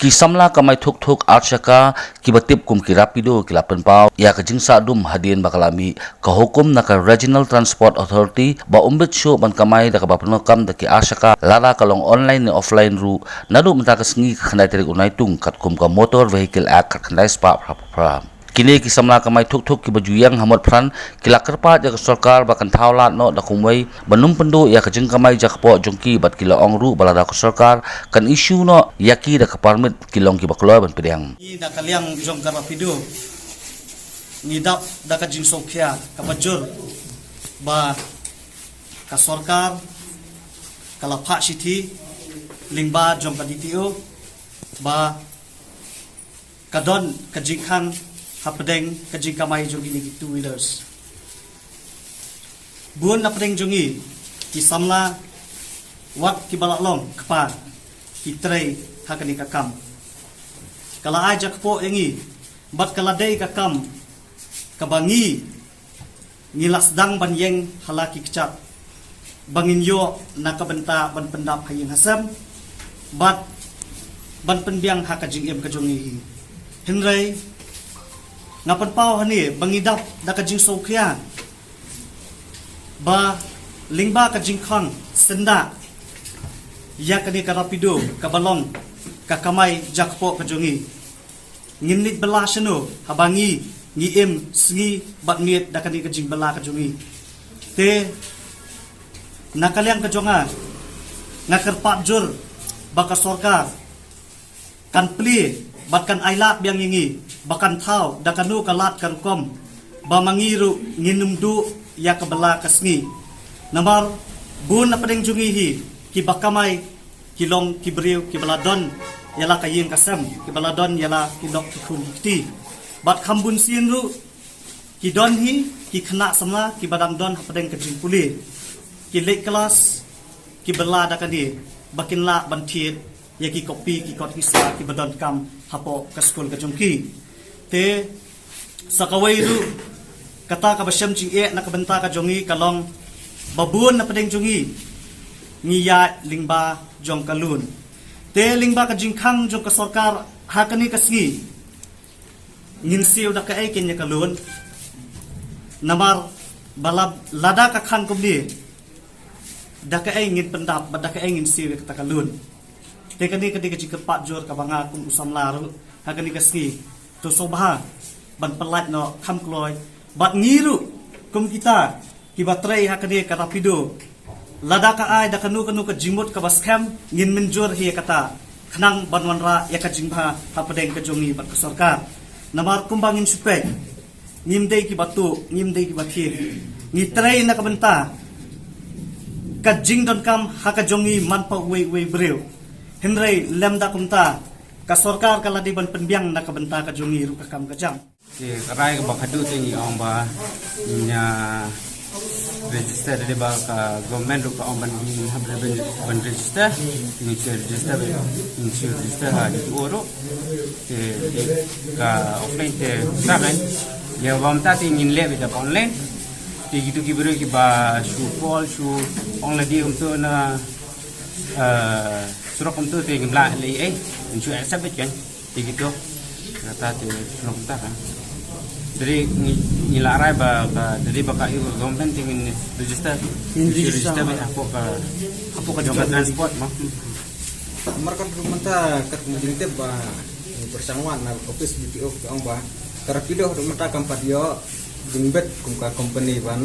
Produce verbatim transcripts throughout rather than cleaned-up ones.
Ki samla kamai thuk thuk ar shaka kiba tip kum ki Rapido ki la pynpaw ïa ka jingsahdum hadien ba ka la mih ka hukum na ka Regional Transport Authority ba ym bit shuh ban kamai da kaba pyndonkam da ki ar shaka lada ka long online ne offline ruh naduh mynta ka sngi ka khyndai tarik u Naitung katkum ka Motor Vehicle Act khatkhyndai spah phra phra. Kine ki samla kamai thuk thuk kiba ju ïeng ha Motphran ki la kyrpad ïa ka sorkar ba kan thaw lad noh da kumwei ban ym pynduh ïa ka jingkamai jakpoh jong ki bad ki la ong ruh ba lada ka sorkar kan issue noh ïa ki da ka permit ki long kiba kloi ban pdiang. Ngi na ka liang jong ka Rapido ngi dap da ka jingsngewkhia kaba jur ba ka sorkar ka la phah shithi lyngba jong ka D T O ba ka don ka jingkhang hapdeng ka jingkamai jong kine ki two wheelers. Bun na pdeng jong ngi ki samla wat kiba la long kpa ki trei ha kane ka kam. Ka la ai jakpoh ïa ngi bad ka la dei ka kam kaba ngi ngi la sdang ban ïeng ha la ki kjat ba ngin ïoh na ka bynta ban pyndap ha ïing ha sem bad ban pynbiang ha ka jingim ka jong ngi hi. Hynrei nga pynpaw hangne ba ngi dap da ka jingsngewkhia ba lyngba ka jingkhang syndah ïa kane ka Rapido kaba long ka kamai jakpoh ka jong ngi. Ngin leit bylla shano haba ngi ngi im sngi bad miet da kane ka jingbylla ka jong ngi. Te na ka liang ka jong nga nga kyrpad jur ba ka sorkar kan plie bad kan ailad biang ïa ngi ba kan thaw da kano ka lad ka rukom ba ma ngi ruh ngin ym duh ïa ka bylla ka sngi. Namar bun na pdeng jong ngi hi kiba kamai ki long ki briew kiba la don ïa la ka ïing ka sem, kiba la don ïa la ki lok ki khun ki kti. Bad kham bun sien ruh ki don hi ki khynnah samla kiba dang don hapdeng ka jingpule, ki late class kiba la da kane ba kin lah ban thied ïa ki kopi ki kot ki sla kiba donkam hapoh ka skul ka jong ki. Te sa kawei ruh kata kaba shem jingeh na ka bynta ka jong ngi ka long ba bun na pdeng jong ngi ngi ïaid lyngba jong ka loan. Te lyngba ka jingkhang jong ka sorkar ha kane ka sngi ngin siew da kaei kein ïa ka loan? Namar ba la, lada ka khang kumne da kaei ngin pyndap bad da kaei ngin siew ïa kata ka loan? Te kane ka dei ka jingkyrpad jur kaba nga kum u samla ruh ha kane ka sngi to sngewbha ban pyllait noh kham kloi bad ngi ruh kum kita kiba trei ha kane ka Rapido. Lada ka ai da kano kano ka jingmut kaba skhem ngin mynjur hi ïa kata khnang ban wanrah ïa ka jingbha hapdeng ka jong ngi bad ka sorkar. Namar kumba ngin shu peit ngim dei kiba tuh, ngim dei kiba thied. Ngi trei na ka bynta ka jingdonkam ha ka jong ngi man pa uwei uwei briew. Hynrei lymda kumta ka sorkar ka la dei ban pynbiang na ka bynta ka jong ngi ruh ka kam ka jam. Te ka rai kaba khadduh te ngi ong ba ngi register, dei ba ka government ruh ka ong ban, ngi hap ban, ban register, ngi shu register, ngi shu register ha D T O ruh. Te, te ka offline te sa kan ïa ba mynta te ngin leh beit da online. Te kitu ki briew kiba shu call shu ong lade kumtu na, eh, surok kumtu te ngim lah leh ei, ngin shu accept beit kan. Te kitu. Kata te surok kumta kan. Jadi ngi, ngi la rai ba ka, jadi ba ka ïa ka government te ngin register. Ngin register. Register beit hapoh ka, hapoh ka jong ka transport mo. Namar kan mynta kat ka jingtip ba ngi pyrshang wan na office D T O ka ong ba ka Rapido haduh mynta kam pat ïoh jingbit kum ka company ban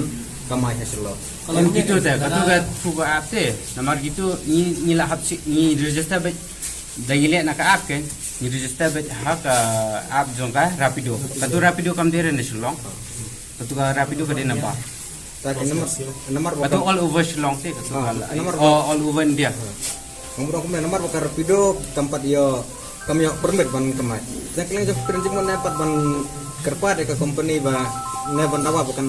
kamai ha Shillong. Em kitu te, katu ka phu ka app te. Namar kitu ngi, ngi la hap shi, ngi register beit. Da ngi leh na ka app kan, ngi register beit ha ka app jong ka Rapido. Katu Rapido kam dei na Shillong. Katu ka Rapido ka dei na ba. Ta ki namar, namar ba katu all over Shillong te katu. Ah, ka la, namar ba, oh, all over India. Ngam dong kumne namar ba ka Rapido kam pat ïoh, kam ïoh permit ban kamai. Jang kylliang jong pyrshang jingmut ne pat ban kyrpad ïa ka company ba ne ban dawa ba kan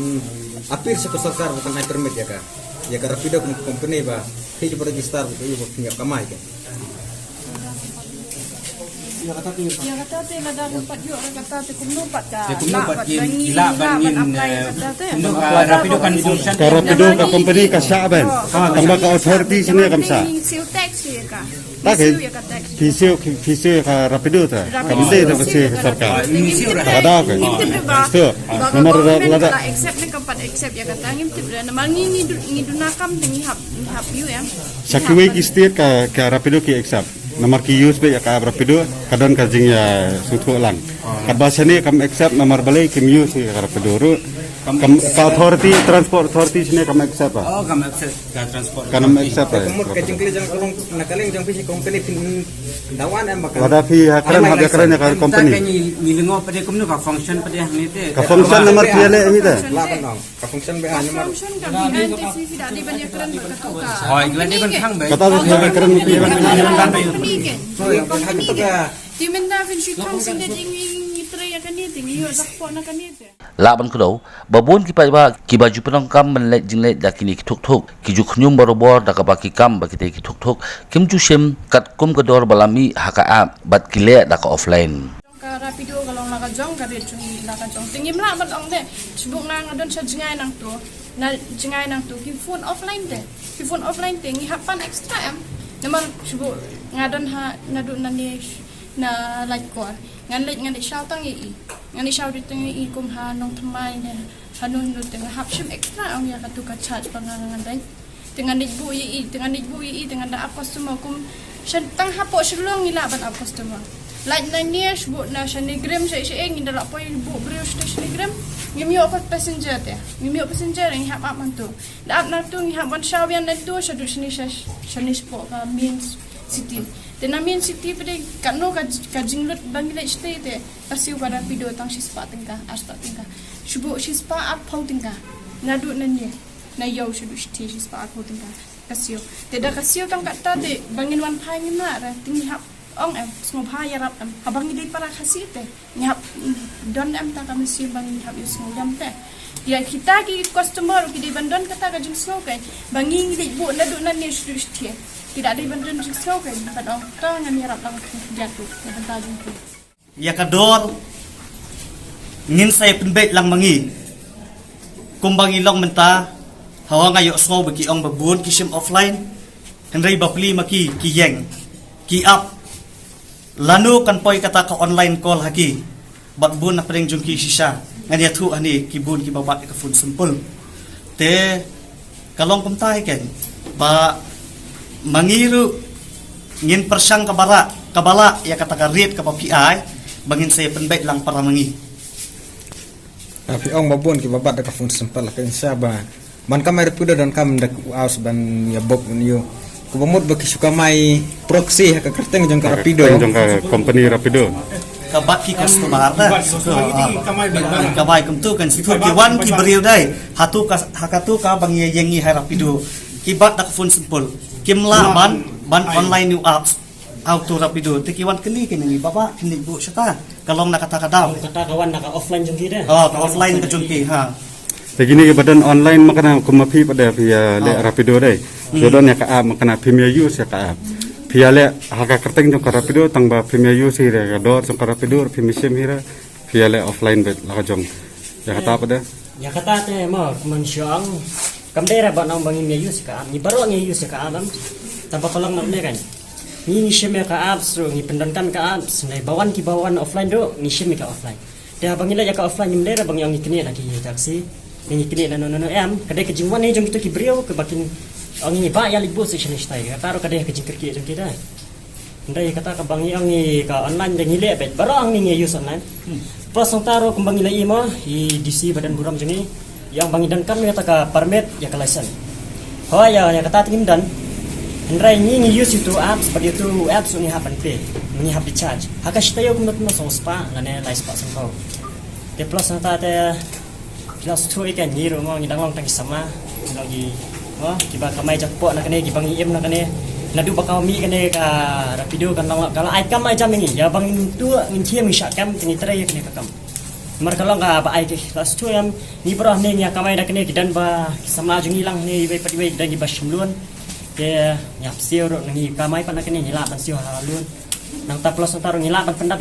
appeal sha ka sorkar ba kan ai permit ïa ka, ïa ka Rapido kum company ba phi ba register ba ïoh ba phi ïoh kamai ka. Ïa kata te lada ngam pat ïoh ïa kata te kumno pat ka. Te kumno lah pat pat kin ban ngi, lah lah ban pat ngin, apply eh, ïa kata te. Kumno ka Rapido kan function. Ka Rapido ka company ka shah ban. Tang ba ka authority shane kam shah. Ngi siew tax ïa ka. Ta ke. Ngi siew ïa ka tax. Phi siew, phi siew ka Rapido ta. Rapido. Kam dei ta ba siew ka sorkar. Ngi siew. Ka da ke. Ngi tip ba. Siew. Ba ka namar government lada la accept ne kam pat accept ïa kata ngim tip re. Namar ngi ngi du-, ngi duna kam te ngi hap, ngi hap ïoh ïa. Sa kiwei ki state ka, ka Rapido ki accept. Namar ki use beit ïa ka app Rapido, ka don ka jingïasngewthuh lang. Katba shane kam accept namar balei kim use ïa ka Rapido ruh. Kam, ka authority, transport authority shane kam accept ba. Oh, kam accept ka transport. Kam accept ba. Ka mut ka jingkylli jong ka long na ka liang jong phi shi company phin dawan em ba ka. Lada phi ha kren, ha kren ïa ka company. Ka ngi, ngi lyngngoh pat de kumno ka function pat de hangne te. Ka function namar phi ïaleh hangne te. Lah ban ong. Ka function ba ha namar. Ka function ka bidan te phi da dei ban ïakren bad katu ka. Hooid, la dei ban khang ba. Kata ka dei ban kren ba. Company ke. Company ke. Te mynta phin shu khang shisha de ngi, ngi trei ïa kane te ngi ïoh jakpoh na kane te. Lah ban kdew ba bun ki paidbah kiba ju pyndonkam ban leit jingleit da kine ki tuk-tuk ki ju khñium barabor da kaba ki kam ba kitei ki tuk-tuk kim ju shim katkum ka dor ba la mih ha ka app bad ki leh da ka offline. Ka Rapido ka long la ka jong ka rit jong ngi la ka jong. Te ngim lah ban ong de. Shu buh nga nga don sha jngai nangto. Na jngai nangto ki phone offline te. Ki phone offline te ngi hap pan extra em. Namar shu buh nga don ha naduh nane sh-, na Laitkor. Ngan leit ngan leit shaw tang ïa i. Ngan leit shaw rit tang ïa i kum ha Nongthymmai ne. Hanu hanu te nga hap shim extra ong ïa katu ka charge ba nga nga dei. Te ngan dei buh ïa i, te ngan dei buh ïa i, te ngan da ap customer kum shan tang hapoh Shillong ngi lah ban ap customer. Lait na ngi shu buh na shane Grim sha sha ngi da lah poi buh briew sha shane Grim. Ngim ïoh pat passenger te. Ngim ïoh passenger ngi hap ap man tu. Da ap na tu ngi hap ban shaw bian na tu sha du shane sha shane shapoh ka main city. Te na main city pdei katno ka, ka jinglut ba ngi leit shatei te. Ka siew ka Rapido tang shispah tyngka, arspah tyngka. Shu buh shispah arphew tyngka. Naduh nane. Na ïew sha du shithi shispah arphew tyngka. Ka siew. Te da ka siew tang katta te ba ngin wan phai ngin lah re. Te ngi hap ong em, sngewbha ïarap em. Haba ngi dei para Khasi te. Ngi hap, mm, don em ta ka mynsiem ba ngi hap ïasngew ïam te. Ïa kita ki customer ki dei ban don kata ka jingsngew kai. Ba ngi ngi dei buh naduh nane sha du shithi. Ki da dei ban don jingsngew kai. Ban ong ta ngan ïarap lang ïa tu. Ïa bynta jong ki. Ïa ka dor ngin sa ïa pynbeit lang ma ngi. Kumba ngi long mynta, hawa nga ïohsngew ba ki ong ba bun ki shim offline. Hynrei ba pli ma ki, ki ïeng, ki ap. Lano kan poi kata ka online call ha ki. Bad bun na pdeng jong ki shisha. Ngan ïathuh hangne ki bun kiba bat ïa ka phone simple. Te ka long kumta hi ken ba ma ngi ruh ngin pyrshang kaba lah, kaba lah ïa kata ka rate kaba phi ai ba ngin sa ïa pynbeit lang para ma ngi. Ah, phi ong ba bun kiba bat da ka phone simple ka insa ba man kamai Rapido donkam da u apps ban ïa book ban ïoh. Kaba mut ba ki shu kamai proxy ha ka kyrteng jong ka Rapido. Kyrteng jong ka company Rapido. Ka bat ki customer da. Ka bai kumtu kan shu ki wan ki briew dei. Hatu ka, ha katu ka ba ngi ïeng ngi ha Rapido. Ki bat da ka phone simple. Kim lah ban, ban online new apps. Auto Rapido. Te ki wan kylli ki ngi baba kin leit buh shata. Ka long na kata ka daw. Kata ka wan na ka offline jong ki de. Oh, ka offline ka jong ki ha. Te kine kiba don online ma kane kum ma phi pat de phi ïa leh Rapido dei. Phi don ïa ka app ma kane phim ïa use ïa ka app. Phi ïa leh ha ka kyrteng jong ka Rapido tang ba phim ïa use ïa ka dor jong ka Rapido phim ïa shim hi re. Phi ïa leh offline beit la ka jong. Ïa kata pat de. Ïa kata te mo kumba ngi shu ong. Kam dei re ba nang ba ngim ïa use ïa ka app. Ngi baroh ngi use ïa ka app em. Tang ba ka long ma ne kan. Ngi ngi shim ïa ka app ruh ngi pyndonkam ïa ka app. Hynrei ba wan kiba wan offline ruh ngi shim ïa ka offline. Te haba ngi leit ïa ka offline ngim dei re ba ngi ong ngi knieh na ki taxi. Ngi knieh na no no no em. Ka dei ka jingwan hi jong kito ki briew kaba kin ong ngi ba ïa leit buh sha shane shatai. Kata ruh ka dei ka jingkyrkieh jong ki de. Hynrei kata kaba ngi ong ngi ka online de ngi leh beit. Baroh ngi ngi use online. Plus nangta ruh kumba ngi la ïohi mo i D C ba don burom jong ngi. Ïa ong ba ngi donkam ïa kata ka permit ïa ka license. Hooid ïa, ïa kata te ngim don. Hynrei ngi ngi use ïa utu apps bad ïa utu apps ngi hap ban pay. Ngi hap recharge. Ha ka shi taïew kumno kumno saw spah lane lai spah san phew. Te plus nangta te ki la sngewthuh ïa ka ngi ruh mo ngi dang long tang ki samla. Ngi long ki mo kiba kamai jakpoh na kane kiba ngi im na kane. Naduh ba ka mih kane ka Rapido kan long ka la ai kam ai jam ïa ngi ïa ba ngin tuh ngin shim ngi shah kam te ngi trei ïa kane ka kam. Namar ka long kaba ai ki la sngewthuh ïa ngi baroh ne ngi ïa kamai da kane ki don ba ki samla jong ngi lang ne iwei pat iwei ki don kiba shim loan. Te ngi hap siew ruh ngi kamai pat na kane ngi lah ban siew ha loan. Nangta plus nangta ruh ngi lah ban pyndap